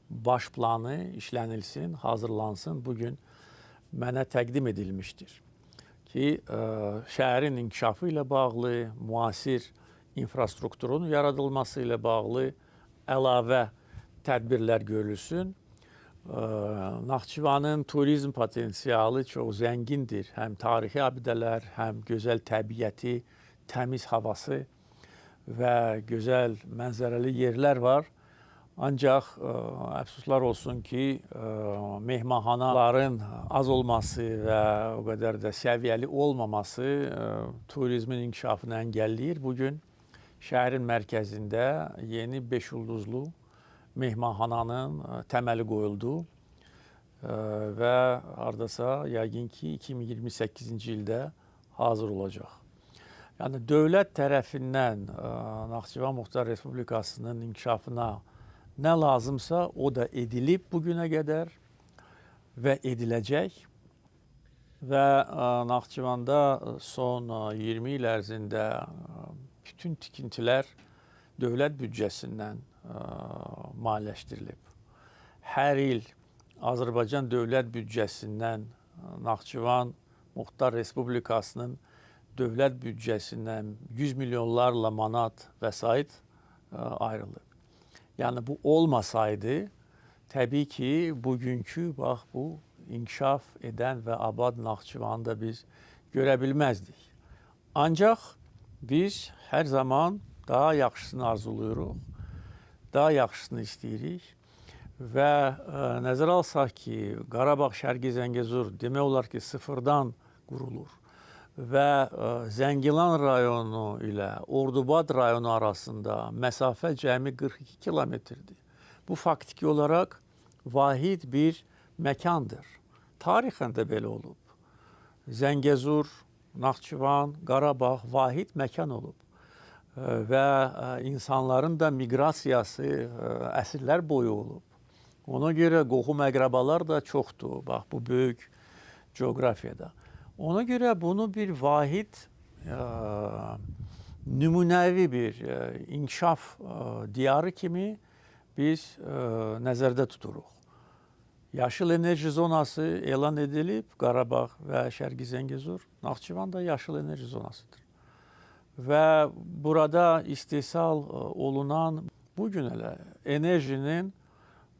baş planı işlənilsin, hazırlansın. Bugün mənə təqdim edilmişdir ki, şəhərin inkişafı ilə bağlı, müasir infrastrukturun yaradılması ilə bağlı əlavə tədbirlər görülsün. Naxçıvanın turizm potensialı çox zəngindir. Həm tarixi abidələr, həm gözəl təbiəti, təmiz havası və gözəl mənzərəli yerlər var. Ancaq əfsuslar olsun ki, mehmanxanaların az olması və o qədər də səviyyəli olmaması turizmin inkişafını əngəlləyir. Bugün şəhərin mərkəzində yeni 5 ulduzlu mehmanxananın təməli qoyuldu və hardasa yəqin ki 2028-ci ildə hazır olacaq. Yəni dövlət tərəfindən Naxçıvan Muxtar Respublikasının inkişafına nə lazımsa o da edilib bugünə qədər və ediləcək. Və Naxçıvanda son 20 il ərzində bütün tikintilər dövlət büdcəsindən maliyyələşdirilib. Hər il Azərbaycan dövlət büdcəsindən Naxçıvan Muxtar Respublikasının dövlət büdcəsindən 100 milyonlarla manat vəsait ayrılıb. Yəni bu olmasaydı, təbii ki, bugünkü bax bu inkişaf edən və abad Naxçıvanı da biz görə bilməzdik. Ancaq biz hər zaman daha yaxşısını arzuluyuruq, daha yaxşısını istəyirik və nəzərə alsaq ki, Qarabağ, Şərqi Zəngəzur demək olar ki, sıfırdan qurulur və Zəngilan rayonu ilə Ordubad rayonu arasında məsafə cəmi 42 kilometrdir. Bu faktiki olaraq vahid bir məkandır. Tarixən də belə olub. Zəngəzur, Naxçıvan, Qarabağ vahid məkan olub və insanların da miqrasiyası əsrlər boyu olub. Ona görə qohum-əqrabalar da çoxdur, bax bu böyük coğrafiyada. Ona görə bunu bir vahid, nümunəvi bir inkişaf diyarı kimi biz nəzərdə tuturuq. Yaşıl enerji zonası elan edilib, Qarabağ və Şərqi Zəngəzur, Naxçıvan da yaşıl enerji zonasıdır. Və burada istehsal olunan bugün elə enerjinin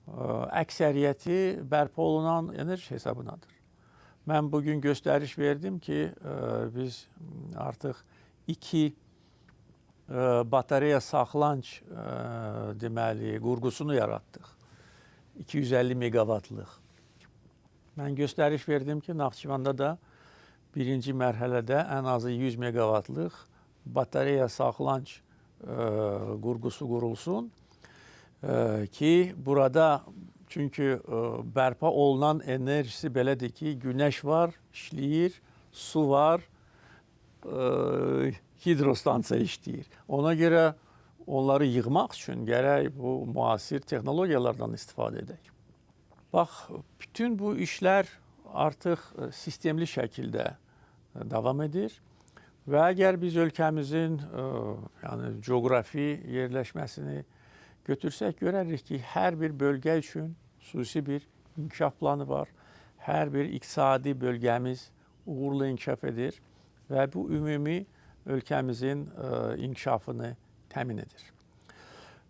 əksəriyyəti bərpa olunan enerji hesabınadır. Mən bugün göstəriş verdim ki, biz artıq 2 batareya saxlanc deməli qurğusunu yaratdıq. 250 meqavatlıq. Mən göstəriş verdim ki, Naxçıvanda da birinci mərhələdə ən azı 100 meqavatlıq batareya saxlanc qurğusu qurulsun ki, burada çünki bərpa olunan enerjisi belədir ki, günəş var, işləyir, su var, hidrostansiya işləyir. Ona görə onları yığmaq üçün gərək bu müasir texnologiyalardan istifadə edək. Bax, bütün bu işlər artıq sistemli şəkildə davam edir. Və əgər biz ölkəmizin yəni coğrafi yerləşməsini götürsək, görərik ki, hər bir bölgə üçün xüsusi bir inkişaf planı var. Hər bir iqtisadi bölgəmiz uğurlu inkişaf edir və bu ümumi ölkəmizin inkişafını təmin edir.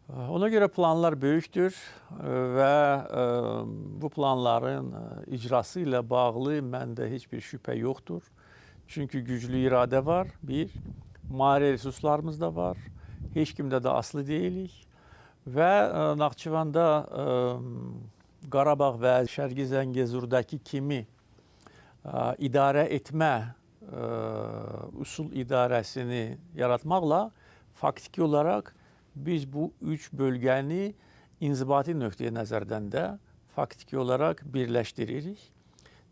Ona görə planlar böyükdür və bu planların icrası ilə bağlı məndə heç bir şübhə yoxdur. Çünki güclü iradə var, bir, maliyyə resurslarımız da var, heç kimdə də asılı deyilik və Naxçıvanda Qarabağ və Şərqi Zəngəzurdakı kimi idarə etmə usul idarəsini yaratmaqla faktiki olaraq biz bu üç bölgəni inzibati nöqteyi nəzərdən də faktiki olaraq birləşdiririk.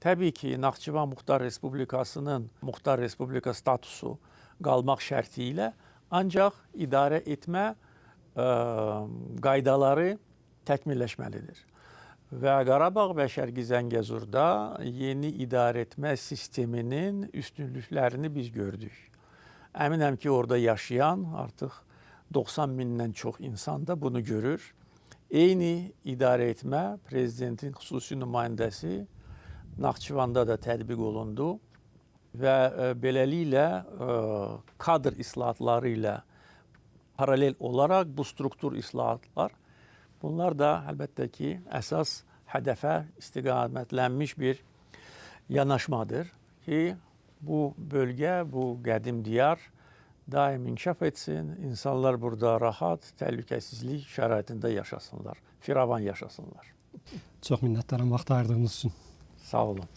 Təbii ki, Naxçıvan Muxtar Respublikasının Muxtar Respublika statusu qalmaq şərti ilə ancaq idarə etmə qaydaları təkmilləşməlidir. Və Qarabağ və Şərqi Zəngəzurda yeni idarə etmə sisteminin üstünlüklərini biz gördük. Əminəm ki, orada yaşayan artıq 90 mindən çox insan da bunu görür. Eyni idarə etmə prezidentin xüsusi nümayəndəsi Naxçıvanda da tətbiq olundu və beləliklə kadr islahatları ilə paralel olaraq bu struktur islahatlar, bunlar da əlbəttə ki, əsas hədəfə istiqamətlənmiş bir yanaşmadır ki, bu bölgə, bu qədim diyar daim inkişaf etsin, insanlar burada rahat, təhlükəsizlik şəraitində yaşasınlar, firavan yaşasınlar. Çox minnətdaram vaxt ayırdığınız üçün. Sağ olun.